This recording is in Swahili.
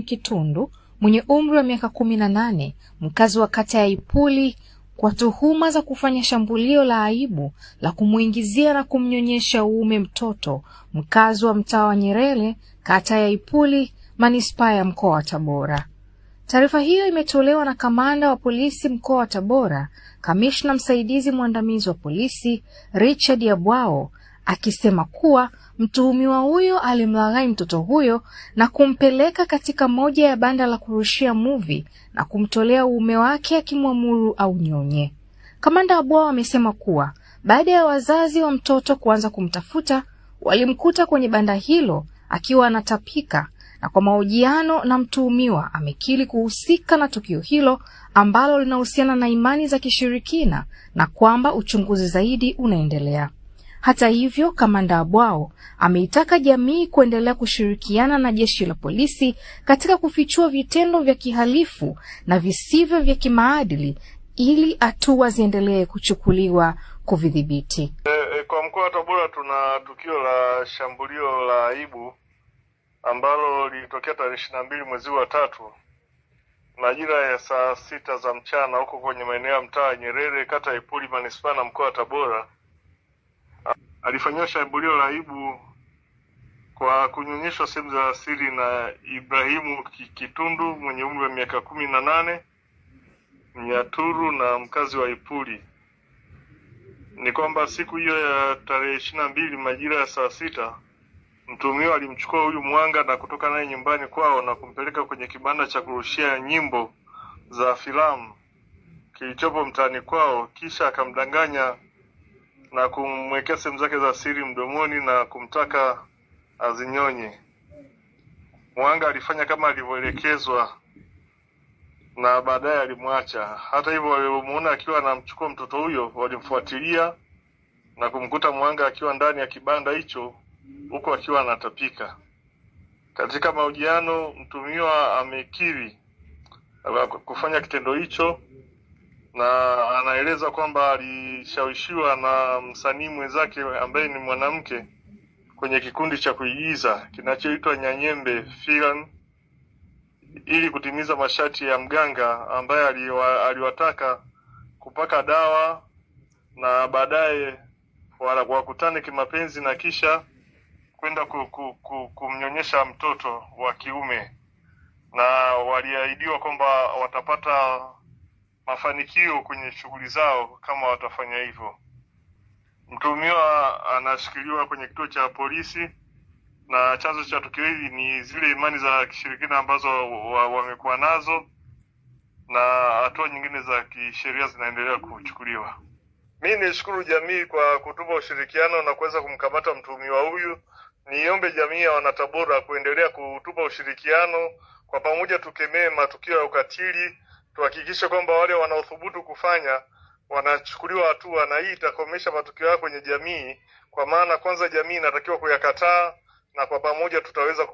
Kitundu mwenye umri wa miaka 18, mkazi wa kata ya Ipuli, kwa tuhuma za kufanya shambulio la aibu la kumuingizia na kumnyonyesha uume mtoto mkazi wa mtaa wa Nyerere, kata ya Ipuli, manispaa ya mkoa wa Tabora. Taarifa hiyo imetolewa na kamanda wa polisi mkoa wa Tabora, kamishna msaidizi mwandamizi wa polisi Richard Yabwao, akisema kuwa mtuhumiwa huyo alimlaghai mtoto huyo na kumpeleka katika moja ya banda la kurushia muvi na kumtolea uume wake akimwamuru au nyonye. Kamanda Yabwao amesema kuwa baada ya wazazi wa mtoto kuanza kumtafuta, walimkuta kwenye banda hilo akiwa anatapika, na kwa mahojiano na mtuhumiwa amekiri kuhusika na tukio hilo ambalo linahusiana na imani za kishirikina na kwamba uchunguzi zaidi unaendelea. Hata hivyo, kamanda Abwao ameitaka jamii kuendelea kushirikiana na jeshi la polisi katika kufichua vitendo vya kihalifu na visivyo vya kimaadili ili hatua ziendelee kuchukuliwa kuvidhibiti. Kwa mkoa wa Tabora tuna tukio la shambulio la aibu ambalo lilitokea tarehe 22 mwezi wa 3 majira ya saa 6 za mchana huko kwenye maeneo ya mtaa Nyerere, kata ya Ipuli, manispaa na mkoa wa Tabora. Alifanyiwa shambulio la aibu kwa kunyonyeshwa sehemu za asili na Ibrahimu Kitundu mwenye umri wa miaka 18, Mnyaturu na mkazi wa Ipuli. Ni kwamba siku hiyo ya tarehe 22 majira ya saa 6 mtuhumiwa alimchukua huyu mwanga na kutoka naye nyumbani kwao na kumpeleka kwenye kibanda cha kurushia nyimbo za filamu kilichopo mtaani kwao, kisha akamdanganya na kumwekea sehemu zake za siri mdomoni na kumtaka azinyonye. Mwanga alifanya kama alivyoelekezwa na baadaye alimwacha. Hata hivyo, walipomuona akiwa anamchukua mtoto huyo walimfuatilia na kumkuta mwanga akiwa ndani ya kibanda hicho huko akiwa anatapika. Katika mahojiano, mtuhumiwa amekiri kufanya kitendo hicho na anaeleza kwamba alishawishiwa na msanii mwenzake ambaye ni mwanamke kwenye kikundi cha kuigiza kinachoitwa Nyanyembe Filan ili kutimiza masharti ya mganga ambaye aliwataka kupaka dawa na baadaye wakutane kimapenzi na kisha kwenda kumnyonyesha mtoto wa kiume, na waliahidiwa kwamba watapata mafanikio kwenye shughuli zao kama watafanya hivyo. Mtuhumiwa anashikiliwa kwenye kituo cha polisi, na chanzo cha tukio hili ni zile imani za kishirikina ambazo wamekuwa nazo, na hatua nyingine za kisheria zinaendelea kuchukuliwa. Mimi nishukuru jamii kwa kutupa ushirikiano na kuweza kumkamata mtuhumiwa huyu. Niombe jamii ya wanatabora kuendelea kutupa ushirikiano, kwa pamoja tukemee matukio ya ukatili, tuhakikishe kwamba wale wanaothubutu kufanya wanachukuliwa hatua, na hii itakomesha matukio hayo kwenye jamii, kwa maana kwanza jamii inatakiwa kuyakataa, na kwa pamoja tutaweza